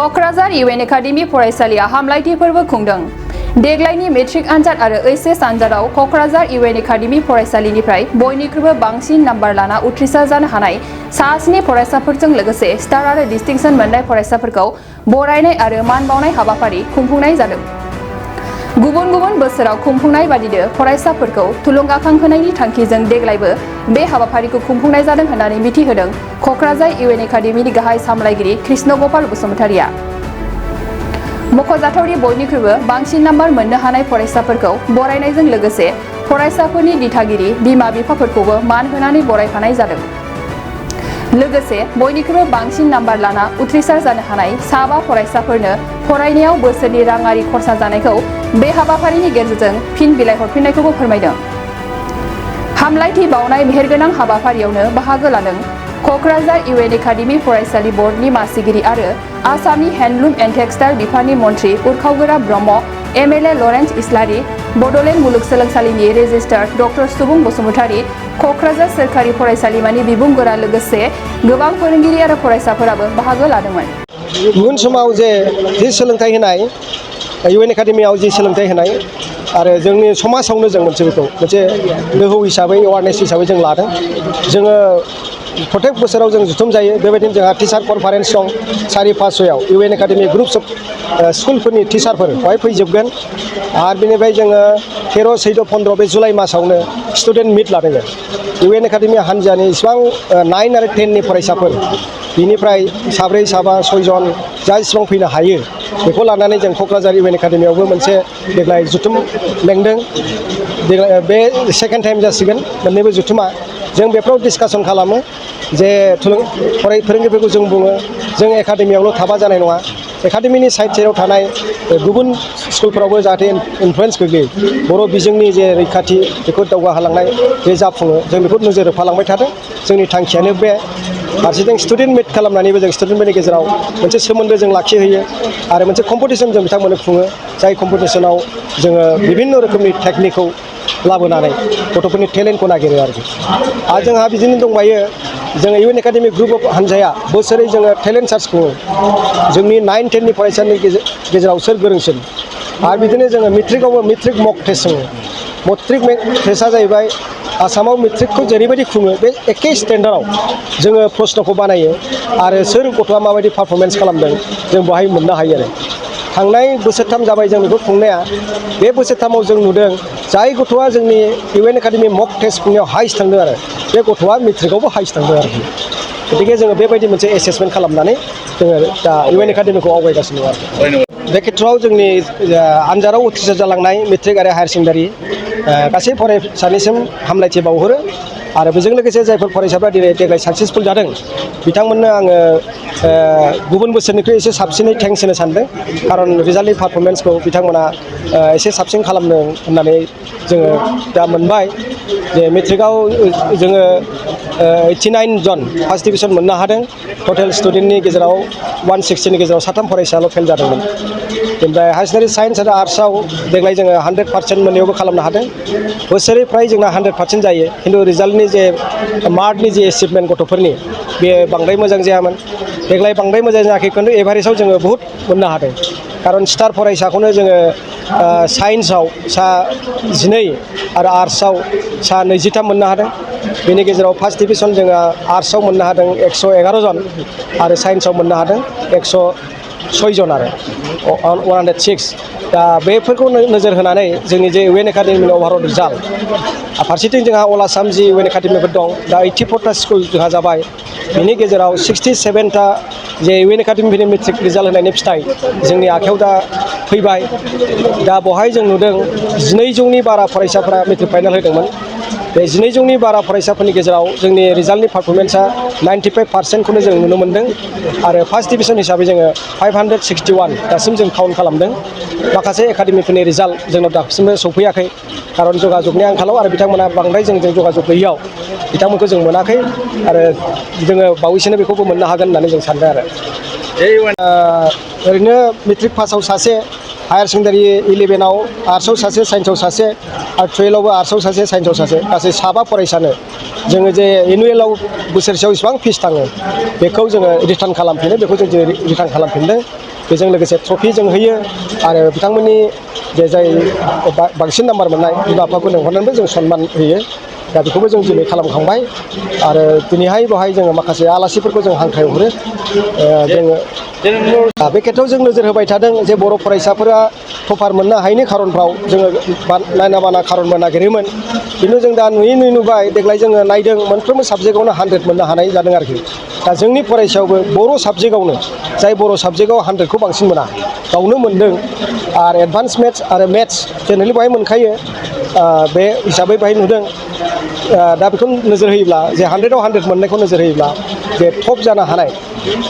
Kokrajhar इउएन academy फरायसालिया हामलायथि फोरबो खुंदों। देग्लायनि मेट्रिक आनजाद आरो एचएस आनजादाव क'क्राझार इउएन एकाडेमि फरायसालिनिफ्राय बयनिख्रुइबो बांसिन नाम्बार लाना उथ्रिसार जानो हानाय सा 7 फरायसाफोरजों लोगोसे स्टार आरो डिस्टिंक्शन मोननाय फरायसाफोरखौ बरायनाय आरो मान बावनाय हाबाफारि खुंफुंनाय जादों। गुबुन गुबुन बोसोराव खुंफुंनाय बादिनो फरायसाफोरखौ थुलुंगाखां होनायनि थांखिजों देग्लायबो बे हाबाफारिखौ खुंफुंनाय जादों होननानै मिथिहोदों क'क्राझार इउएन एकाडेमिनि गाहाय सामलायगिरि कृष्ण गपाल बसुमतारिया। मख'जाथावदि बयनिख्रुइबो बांसिन नाम्बार मोननो हानाय फरायसाफोरखौ बरायनायजों लोगोसे फरायसाफोरनि दिथागिरि बिमा बिफाफोरखौबो मान होनानै बरायफानाय जादों। लोगोसे बयनिख्रुइबो बांसिन नाम्बार लाना उथ्रिसार जानो हानाय सा 5 फरायसाफोरनो फरायनायाव बोसोरनि राङारि खरसा जानायखौ बे हाबाफारिनि गेजेरजों फिन बिलाइ हरफिननायखौबो फोरमायदों। हामलायथि बावनाय मेहेरगोनां हाबाफारियावनो बाहागो लादों क'क्राझार इउएन एकाडेमि फरायसालि बर्डनि मासिगिरि आरो आसामनि हेन्डलुम एन्ड टेक्सटाइल बिफाननि मन्थ्रि उरखावगोरा ब्रह्म, एमएलए लरेन्स इस्लारि, बड'लेण्ड मुलुगसोलोंसालिनि रेजिस्ट्रार डक्टर सुबुं बसुमतारि, क'क्राझार सोरखारि फरायसालिमानि बिबुंगोरा लोगोसे गोबां फोरोंगिरि आरो फरायसाफोराबो बाहागो लादोंमोन। इयुन समाव जे सोलोंथाइ होनाय इउएन एकाडेमियाव जि सोलोंथाइ होनाय आरो जोंनि समाजावनो जों मोनसे दोहौ हिसाबै एवारनेस हिसाबै जों लादों। जोङो प्रत्येक बोसोराव जों जुथुम जायो। बेबायदिनो जोंहा टिचार कनफारेन्स दं 4-5 इउएन एकाडेमि ग्रुप्स अफ स्कुलफोरनि टिचारफोर बेवहाय फैजोबगोन आरो बेनिफ्राय जोङो 13, 14, 15 बे जुलाइ मासावनो स्टुडेन्ट मिट लादों। इउएन एकाडेमि हान्जानि इसिबां 9 आरो 10 नि फरायसाफोर बिनिफ्राय 7, 6 जन जा इसिबां फैनो हायो बेखौ लानानै जों क'क्राझार इउएन एकाडेमियावबो मोनसे देग्लाय जुथुम लेंदों। बे सेकेन्ड टाइम जासिगोन मोननैबो जुथुमा। जों बेफोराव डिसकासन खालामो जे फोरोंगिरिफोरखौ जों बुङो जों एकाडेमियावल' थाबा जानाय नङा। एकाडेमिनि साइड थानाय गुबुन स्कुलफोरावबो जाहाथे इनफ्लुयेन्स गोग्लैयो। बर' बिजोंनि जे रैखाथि बेखौ दावगाहोलांनाय बे जाफुङो जों बेखौ नोजोर होफालांबाय थादों। जोंनि थांखियानो बे फारसेथिं स्टुडेन्ट मिट खालामनानैबो जों स्टुडेन्टफोरनि गेजेराव मोनसे सोमोन्दो जों लाखिहोयो आरो मोनसे कम्पिटिसन जों बिथांमोननो खुङो। जाय कम्पिटिसनाव जोङो बिभिन्न रोखोमनि टेकनिकखौ लाबोनानै गथ'फोरनि टेलेन्टखौ नागिरो आरो जोंहा बिदिनो दंबायो। जोङो इउएन एकाडेमि ग्रुप अफ हान्जाया बोसोरै जोङो टेलेन्ट सार्च खुङो। जोंनि 9, 10 नि फरायसानि गेजेराव सोर गोरोंसिन आरो बिदिनो जोङो मेट्रिकआवबो मेट्रिक मक टेस्ट जोङो मेट्रिक टेस्टआ जाहैबाय आसामाव मेट्रिकखौ जेरैबायदि खुङो बे एखे स्टेन्डार्डआव जोङो प्रश्नखौ बानायो आरो सोर गथ'आ माबायदि पारफरमेन्स खालामदों जों बेवहाय मोननो हायो आरो। थांनाय बोसोरथाम जाबाय जों बेखौ खुंनाया। बे बोसोरथामाव जों नुदों जाय गथ'आ जोंनि इउएन एकाडेमि मक टेस्ट खुंनायाव हाइस्ट थांदों आरो बे गथ'आ मेट्रिकआवबो हाइस्ट थांदों आरोखि। गतिके जोङो बेबायदि मोनसे एसेसमेन्ट खालामनानै जोङो दा इउएन एकाडेमिखौ आवगायगासिनो दं आरो। बे खेत्रआव जोंनि आनजादाव उथ्रिसार जालांनाय मेट्रिक आरो हायार सेकेन्डारि गासै फरायसानिसिम हामलायथि बावहरो आरो बेजों लोगोसे जायफोर फरायसाफ्रा देग्लाय साक्सेसफुल जादों बिथांमोननो आङो गुबुन बोसोरनिख्रुइ एसे साबसिनै थेंक्स होनो सानदों। खारन रिजाल्टनि पारफरमेन्सखौ बिथांमोना एसे साबसिन खालामदों होननानै जोङो दा मोनबाय। जे मेट्रिकआव जोङो 89 जन फार्स्ट डिभिजन मोननो हादों। टटेल स्टुडेन्टनि गेजेराव 160नि गेजेराव 3 फरायसाल' फेल जादोंमोन। ओमफ्राय हायार सेकेन्डारि साइन्स आरो आर्ट्सआव देग्लाय जोङो 100% मोननायावबो खालामनो हादों। बोसोरै फ्राय जोंना 100% जायो खिन्थु रिजाल्टनि जे मार्कनि जे एचिभमेन्ट गथ'फोरनि बे बांद्राय मोजां जायामोन। देग्लाय बांद्राय मोजां जायाखै खिन्थु एभारेजआव जोङो बहुद मोननो हादों। खारन स्टार फरायसाखौनो जोङो साइन्सआव सा 12 आरो आर्ट्सआव सा 23 मोननो हादों। बेनि गेजेराव फार्स्ट डिभिजन जोङो आर्ट्सआव मोननो हादों 111 जन आरो साइन्सआव मोननो हादों 106 जन आरो 106। दा बेफोरखौ नोजोर होनानै जोंनि जे इउएन एकाडेमिनि अभारअल रिजाल्ट फारसेथिं जोंहा अल आसाम जि इउएन एकाडेमिफोर दं दा 84टा स्कुल जोंहा जाबाय। बिनि गेजेराव 67टा जे इउएन एकाडेमिफोरनि मेट्रिक रिजाल्ट होनायनि फिथाइ जोंनि आखायाव दा फैबाय। दा बेवहाय जों नुदों 1200नि बारा फरायसाफोरा मेट्रिक फाइनाल होदोंमोन। बे 1200नि बारा फरायसाफोरनि गेजेराव जोंनि रिजाल्टनि पारफरमेन्सआ 95%खौनो जों नुनो मोन्दों आरो फार्स्ट डिभिजन हिसाबै जोङो 561 दासिम जों काउन्ट खालामदों। माखासे एकाडेमिफोरनि रिजाल्ट जोंनाव दासिमबो सौफैयाखै खारन जगाजगनि आंखालाव आरो बिथांमोना बांद्राय जोंजों जगाजग गैयैयाव बिथांमोनखौ जों मोनाखै आरो जोङो बावैसोनो बेखौबो मोननो हागोन होननानै जों सानदों आरो। ओरैनो मेट्रिक पासाव सासे, हायार सेकेन्डारि 11आव आर्ट्सआव सासे, साइन्सआव सासे आरो 12आवबो आर्ट्सआव सासे, साइन्सआव सासे गासै 7 फरायसानो जोङो जे एनुवेलाव बोसोरसेयाव इसेबां फिस थाङो बेखौ जोङो रिटार्न खालामफिनो। बेखौ जों रिटार्न खालामफिनदों बेजों लोगोसे ट्रफि जों होयो आरो बिथांमोननि जे जाय बांसिन नाम्बार मोननाय बिमा बिफाखौ लिंहरनानैबो जों सनमान होयो दा बेखौबो जों दिनै खालामखांबाय आरो दिनैहाय बेवहाय जोङो माखासे आलासिफोरखौ जों हांख्रायहरो जोङो बे खेथ्रआव जों नोजोर होबाय थादों जे बर' फरायसाफोरा टपार मोननो हायैनि खारनफ्राव जोङो नायना बाना खारनबो नागिरोमोन खिन्थु जों दा नुयै नुबाय देग्लाय जोङो नायदों मोनफ्रोमबो साबजेक्टआवनो 100 मोननो हानाय जादों आरोखि दा जोंनि फरायसायावबो बर' साबजेक्टआवनो जाय बर' साबजेक्टआव 100खौ बांसिन मोना गावनो मोनदों आरो एडभान्स मेथ्स आरो मेथ्स जेनेरेलि बेवहाय मोनखायो बे हिसाबै बेवहाय नुदों दा बेखौ नोजोर होयोब्ला जे 100आव 100 मोननायखौ नोजोर होयोब्ला जे टप जानो हानाय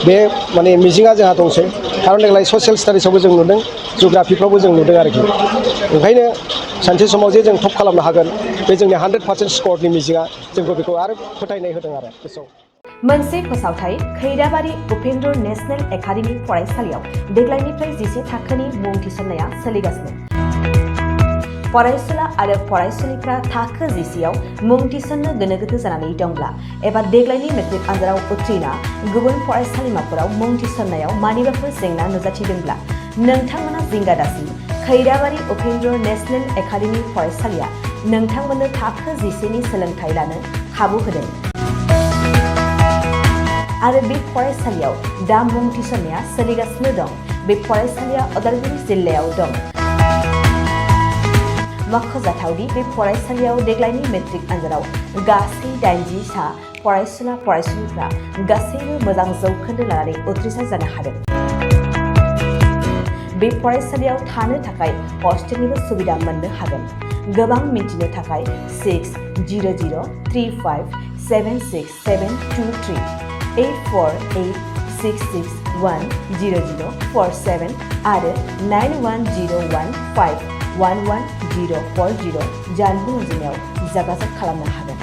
बे माने मिजिंआ जोंहा दंसै खारन देग्लाय ससियेल स्टाडिसावबो जों नुदों जिअ'ग्राफिफ्रावबो जों नुदों आरोखि ओंखायनो सानसे समाव जे जों टप खालामनो हागोन बे जोंनि 100% स्करनि मिजिंआ जोंखौ बेखौ आरो फोथायनाय होदों आरो गोसोआव मोनसे फोसावथाय खैराबारि उपेन्द्र नेशनेल एकाडेमि फरायसालियाव देग्लायनिफ्राय 10 थाखोनि मुं थिसननाया सोलिगासिनो फरायसुला आरो फरायसुलिफ्रा थाखो 10आव मुं थिसननो गोनो गोथो जानानै दंब्ला एबा देग्लायनि मेट्रिक आनजादाव उथ्रिना गुबुन फरायसालिमाफोराव मुं थिसननायाव मानिबाफोर जेंना नुजाथिदोंब्ला नोंथांमोना जिंगा दासि खैराबारि उपेन्द्र नेशनेल एकाडेमि फरायसालिया नोंथांमोननो थाखो 10नि सोलोंथाइ लानो खाबु होदों आरो बे फरायसालियाव दा मुं थिसननाया सोलिगासिनो दं बे फरायसालिया उदालगुरि जिल्लायाव दं मख'जाथावदि बे फरायसालियाव देग्लायनि मेट्रिक आनजादाव गासै 80 सा फरायसुला फरायसुलिफ्रा गासैबो मोजां जौखोन्दो लानानै उथ्रिसार जानो हादों बे फरायसालियाव थानो थाखाय हस्टेलनिबो सुबिदा मोननो हागोन गोबां मिन्थिनो थाखाय 600035767723 84866100047 आरो 9101511040 जानबुं अनजिमायाव जगाजग खालामनो हागोन।